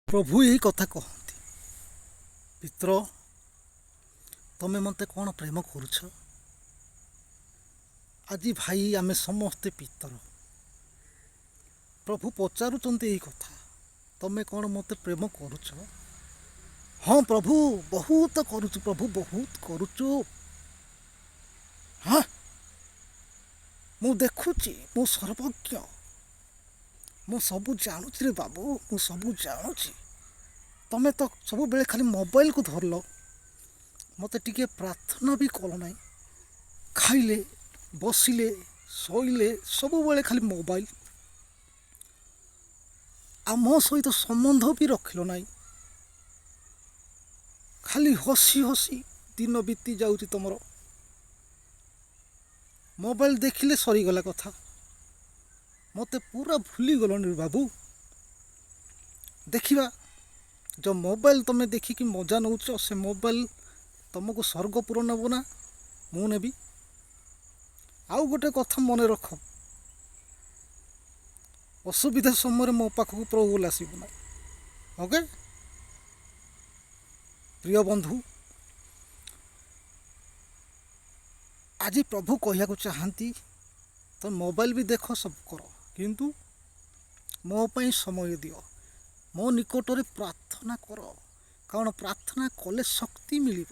ପ୍ରଭୁ ଏହି କଥା କହନ୍ତି, ପିତ୍ର, ତମେ ମୋତେ କ'ଣ ପ୍ରେମ କରୁଛ? ଆଜି ଭାଇ ଆମେ ସମସ୍ତେ ପିତର। ପ୍ରଭୁ ପଚାରୁଛନ୍ତି ଏଇ କଥା, ତମେ କ'ଣ ମୋତେ ପ୍ରେମ କରୁଛ? ହଁ ପ୍ରଭୁ, ବହୁତ କରୁଛୁ ପ୍ରଭୁ, ବହୁତ କରୁଛୁ। ହଁ, ମୁଁ ଦେଖୁଛି, ମୁଁ ସର୍ବଜ୍ଞ, ମୁଁ ସବୁ ଜାଣୁଛି ରେ ବାବୁ, ମୁଁ ସବୁ ଜାଣୁଛି। ତମେ ତ ସବୁବେଳେ ଖାଲି ମୋବାଇଲକୁ ଧରିଲ, ମୋତେ ଟିକେ ପ୍ରାର୍ଥନା ବି କଲ ନାହିଁ। ଖାଇଲେ, ବସିଲେ, ଶୋଇଲେ, ସବୁବେଳେ ଖାଲି ମୋବାଇଲ। ଆଉ ମୋ ସହିତ ସମ୍ବନ୍ଧ ବି ରଖିଲ ନାହିଁ। ଖାଲି ହସି ହସି ଦିନ ବିତି ଯାଉଛି ତମର। ମୋବାଇଲ ଦେଖିଲେ ସରିଗଲା କଥା, ମୋତେ ପୁରା ଭୁଲିଗଲଣି ବାବୁ। ଦେଖିବା, ଯେଉଁ ମୋବାଇଲ ତୁମେ ଦେଖିକି ମଜା ନେଉଛ, ସେ ମୋବାଇଲ ତୁମକୁ ସ୍ୱର୍ଗପୁର ନେବ ନା ମୁଁ ନେବି? ଆଉ ଗୋଟେ କଥା ମନେ ରଖ, ଅସୁବିଧା ସମୟରେ ମୋ ପାଖକୁ ପ୍ରଭୁ ଆସିବ ନାହିଁ। ଓକେ ପ୍ରିୟ ବନ୍ଧୁ, ଆଜି ପ୍ରଭୁ କହିବାକୁ ଚାହାନ୍ତି, ତ ମୋବାଇଲ ବି ଦେଖ, ସବୁ କର, କିନ୍ତୁ ମୋ ପାଇଁ ସମୟ ଦିଅ, ମୋ ନିକଟରେ ପ୍ରାର୍ଥନା କର। କାରଣ ପ୍ରାର୍ଥନା କଲେ ଶକ୍ତି ମିଳିବ,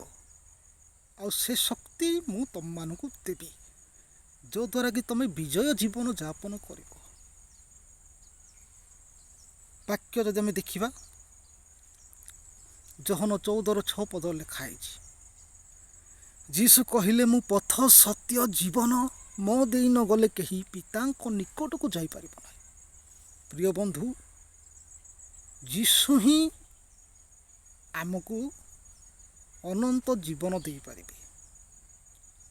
ଆଉ ସେ ଶକ୍ତି ମୁଁ ତୁମମାନଙ୍କୁ ଦେବି, ଯଦ୍ୱାରା କି ତୁମେ ବିଜୟ ଜୀବନ ଯାପନ କରିବ। ବାକ୍ୟ ଯଦି ଆମେ ଦେଖିବା, ଯୋହନ 14:6 ପଦ ଲେଖା ହେଇଛି, ଯୀଶୁ କହିଲେ, ମୁଁ ପଥ, ସତ୍ୟ, ଜୀବନ, ମୋ ଦେଇ ନ ଗଲେ କେହି ପିତାଙ୍କ ନିକଟକୁ ଯାଇପାରିବ ନାହିଁ। ପ୍ରିୟ ବନ୍ଧୁ, ଯୀଶୁ ହିଁ ଆମକୁ ଅନନ୍ତ ଜୀବନ ଦେଇପାରିବେ,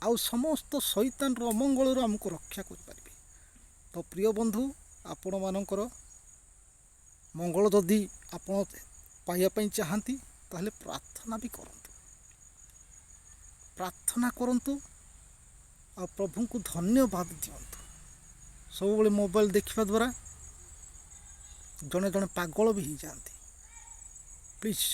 ଆଉ ସମସ୍ତ ଶୈତାନର ଅମଙ୍ଗଳରୁ ଆମକୁ ରକ୍ଷା କରିପାରିବେ। ତ ପ୍ରିୟ ବନ୍ଧୁ, ଆପଣମାନଙ୍କର ମଙ୍ଗଳ ଯଦି ଆପଣ ପାଇବା ପାଇଁ ଚାହାନ୍ତି, ତାହେଲେ ପ୍ରାର୍ଥନା ବି କରନ୍ତୁ, ପ୍ରାର୍ଥନା କରନ୍ତୁ ଆଉ ପ୍ରଭୁଙ୍କୁ ଧନ୍ୟବାଦ ଦିଅନ୍ତୁ। ସବୁବେଳେ ମୋବାଇଲ ଦେଖିବା ଦ୍ୱାରା ଜଣେ ଜଣେ ପାଗଳ ବି ହେଇଯାଆନ୍ତି। ପ୍ଲିଜ୍।